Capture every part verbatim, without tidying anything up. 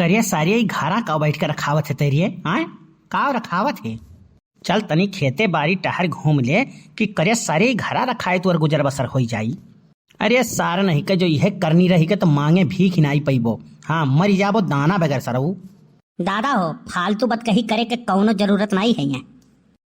करिया सारे, ई घरा का बैठ के रखावत है तेरिये, आय? का रखावत है? चल तनी खेते बारी टहर घूम ले, कि करिया सारे ई घरा रखाए तोर गुजर बसर होई जाई। अरे सार नहीं के, जो यह करनी रही के तो मांगे भीख ही नाई पइबो। हाँ, मरी जाबो दाना बगैर सरऊ। दादा हो, फालतू बतकही करे के कौनो जरूरत नाई है यहाँ।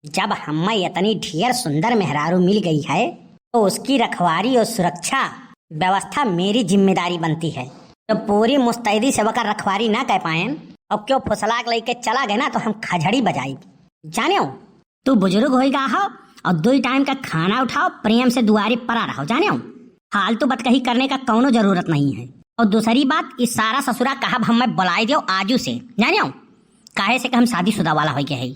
जब हमें इतनी ढेर सुंदर मेहरारू मिल गई है, तो उसकी रखवारी और सुरक्षा व्यवस्था मेरी जिम्मेदारी बनती है। तो पूरी मुस्तैदी से वकर रखवारी ना कर पाएन, और क्यों फुसलाक लेके चला गए ना, तो हम खजड़ी बजाई। जाने हो, तू बुजुर्ग होई गा हो, और दुई टाइम का खाना उठाओ, प्रेम से दुआरी परा रहो, जाने हो। फालतू बतकही करने का कौनो जरूरत नहीं है। और दूसरी बात, इस सारा ससुरा कहब हमें बुलाई दियो आजू से, जाने हो, काहे से कि हम शादीशुदा वाला होई के है।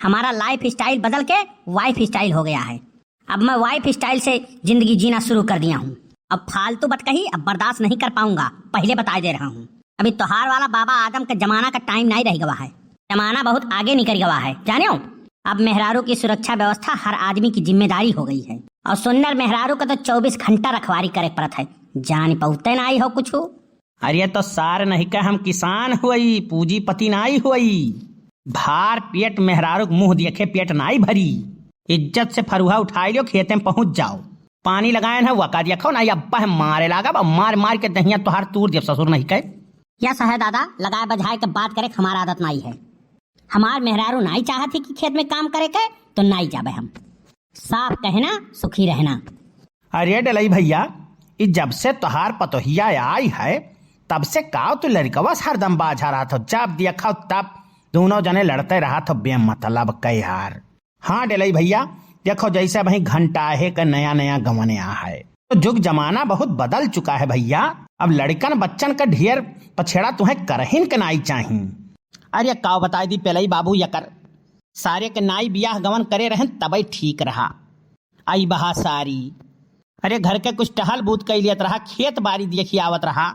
हमारा लाइफ स्टाइल बदल के वाइफ स्टाइल हो गया है। अब मैं वाइफ स्टाइल से जिंदगी जीना शुरू कर दिया हूँ। अब फालतू बतकही अब बर्दाश्त नहीं कर पाऊंगा, पहले बताए दे रहा हूँ। अभी तोहार वाला बाबा आदम का जमाना का टाइम नहीं रह गवा है, जमाना बहुत आगे निकल गवा है, जाने हो। अब मेहरारू की सुरक्षा व्यवस्था हर आदमी की जिम्मेदारी हो गई है, और सुन्नर मेहरारू का तो चौबीस घंटा रखवारी करे पड़त है, जान पौते ना आई हो कुछ। अरे तो सार नहीं के हम किसान हुई, पूंजीपति नाई हुई। भार पेट मेहरारू के मुंह देखे पेट नाई भरी। इज्जत से फरुहा उठाई लियो, खेते में पहुंच जाओ। पानी लगाए ना हुआ का देखो ना, अब्बा है मारे लागा, अब मार मार के दहिया तोहार तूर देव ससुर नहीं के। यस है दादा, लगाए बजाए के बात करे के हमार आदत नाई है। हमार मेहरारू नाई चाहत ही कि खेत में काम करे के, तो नाई जाबे हम। साफ कहना, सुखी रहना। अरे डलई भैया, ई जब से तोहार पतोहिया आई है, तब से काव तू लड़कवा से हरदम बाझा रहत हो, जब देखो तब दोनों जने लड़ते रहत हो बेमतलब के यार। हाँ डलई भैया, देखो जैसे अबहीं घंटाहे का नया नया गवने आ है, तो जुग जमाना बहुत बदल चुका है भैया। अब लड़कन बच्चन का ढेर पछेड़ा तुम्हें करहिन के नाई चाही। अरे काव बताई दी पेलई बाबू यकर, सारे के नाई बियाह गवन करे रहन तबई ठीक रहा। आई बहा सारी। अरे घर के कुछ टहल बूत कई लियत रहा, खेत बारी देखी आवत रहा।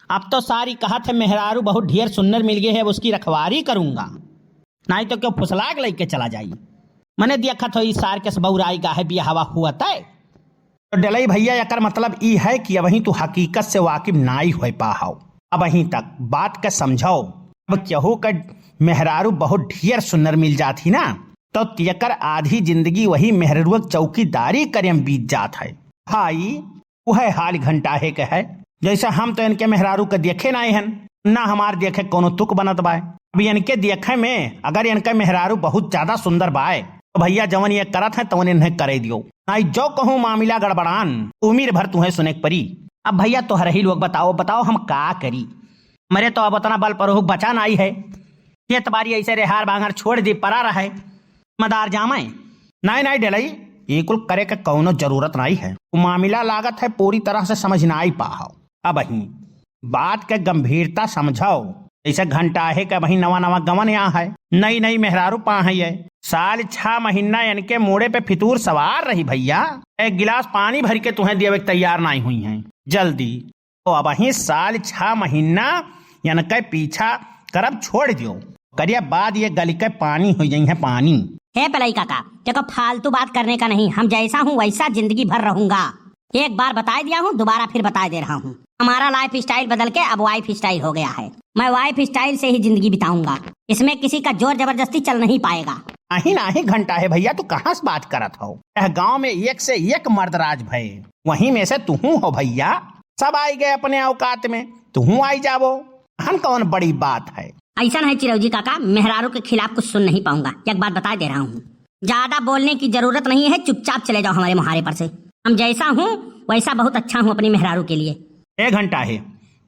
अब तो सारी कहत है मेहरारू बहुत ढेर सुन्नर मिल गए है, अब उसकी रखवारी करूंगा, नाई तो क्यों फुसलाक लेके चला जाई। मने देखत हो ई सार के बौराई का है बियाहवा हुआ तय। तो डलई भैया एकर मतलब ई है कि अबहीं तू हकीकत से वाकिफ नाई होए पा हौ। अबहीं तक बात के समझौ। अब केहू के मेहरारू बहुत ढेर सुन्नर मिल जात ही ना, तो तेकर आधी जिंदगी वही मेहररुआ के चौकीदारी करे में बीत जात है। भाई, उहे हाल घंटाहे के है। जैसे हम तो इनके मेहरारू के देखे नाई हन, ना हमार देखे कोनो तुक बनत बाय। अब इनके देखे में अगर इनके मेहरारू बहुत ज्यादा सुंदर बाय, तो भैया जवन ये करत हैं तवन इन्हें करे दियो, नाई जो कहूँ मामला गड़बड़ान, उम्र भर तुम्हें सुने के परी। अब भैया तोहर ही लोग बताओ, बताओ हम का करी? मरे तो अब उतना बल परोह बचा नाई है। खेत बारी ऐसे रेहार बांगर छोड़ दी परा रहे, मदार जामे। नाई, नाई डलई, ये कुल करे के कौनो जरूरत नाई है। वो मामला लागत है पूरी तरह से समझ नाई पाहौ। अबहीं बात के गंभीरता समझौ। जैसे घंटाहे के अबहीं नवा नवा गवन यहाँ है, नई नई मेहरारू पा है ये। साल छह महीना इनके मोड़े पे फितूर सवार रही भैया, एक गिलास पानी भर के तुम्हें देवे के तैयार नाई हुई हैं। जल्दी तो अबहीं साल छह महीना इनके पीछा करब छोड़ दियो, करिया बाद ये गली के पानी हो जाई है पानी। हे पेलई काका, देखो फालतू बात करने का नहीं, हम जैसा हूँ वैसा जिंदगी भर रहूंगा। एक बार बताए दिया हूँ, दोबारा फिर बताए दे रहा हूँ, हमारा लाइफ स्टाइल बदल के अब वाइफ स्टाइल हो गया है। मैं वाइफ स्टाइल से ही जिंदगी बिताऊंगा, इसमें किसी का जोर जबरदस्ती चल नहीं पाएगा। नहीं, नहीं घंटाहे भैया, तू कहाँ से बात करत हो? यह गांव में एक से एक मर्द राज भय, वहीं में से तुहू हो भैया। सब आई गए अपने औकात में, तुहू आई जावो, हम कौन बड़ी बात है। ऐसा नहीं चिरौजी काका, मेहरारू के खिलाफ कुछ सुन नहीं पाऊंगा, एक बात बता दे रहा हूँ, ज्यादा बोलने की जरूरत नहीं है, चुपचाप चले जाओ हमारे मुहारे पर से। हम जैसा हूँ वैसा बहुत अच्छा हूँ अपनी मेहरारू के लिए। ए घंटाहे,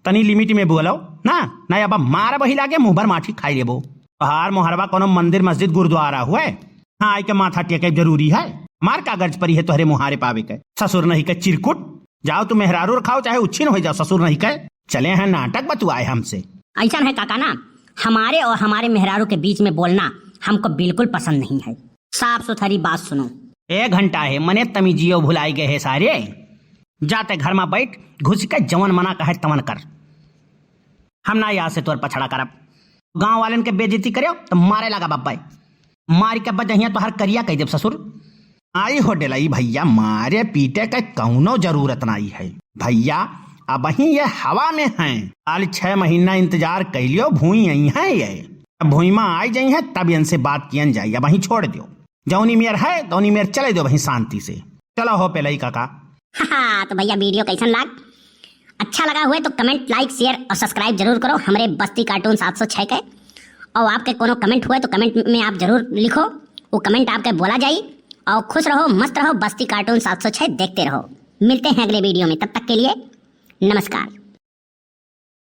तनी लिमिट में बोलो ना, ना अब मार बही लागे मुंह भर माठी खाई लेबो। तोहार मोहरवा कोनो मंदिर मस्जिद गुरुद्वारा हुए, हाँ आई के माथा टेके जरूरी है? मार का गर्ज परी है तोहरे मुहारे पावे के, ससुर नहीं के चिरकुट। जाओ तू मेहरारू रखाओ, चाहे उच्छिन हो जाओ, ससुर नहीं के। चले हैं नाटक बतुआए हमसे। ऐसा है काका ना, हमारे और हमारे मेहरारू के बीच में बोलना हमको बिल्कुल पसंद नहीं है। साफ सुथरी बात सुनो। ए घंटाहे, मने तमीजियो भुलाई गए है सारे। जाते घर में बैठ, घुस के जवन मना कहे तवन कर। हम ना यहाँ से तोर पछड़ा करब। गांव वालन के बेइज्जती करेव तो मारे लगा बब्बे। मार के बजहिया तोहर करिया कह देब ससुर। आई हो डलई भैया, मारे पीटे के कौनो जरूरत नाई है। भैया, अबहीं ये हवा में हैं। खाली छह महीना इंतजार कइ लियो, भुइँ अइहैं ये। जब भुइँ मा आइ जइहैं, तब इनसे बात कियन जाई। अबहीं छोड़ दियो, जौनी मेर है, तौनी मेर चले दियो अबहीं शांति से। चलो हो पेलई काका। हाँ, तो भइया, video कइसन लाग? अच्छा लगा हुए तो comment, like, share और subscribe जरूर करो हमरे बस्ती cartoon सात सौ छह के। और आपके कोनो comment हुए तो comment में आप जरूर लिखो, वो comment आपके बोला जाई। और खुश रहो, मस्त रहो, बस्ती cartoon सात सौ छह देखते रहो। मिलते हैं अगले video में, तब तक के लिए नमस्कार।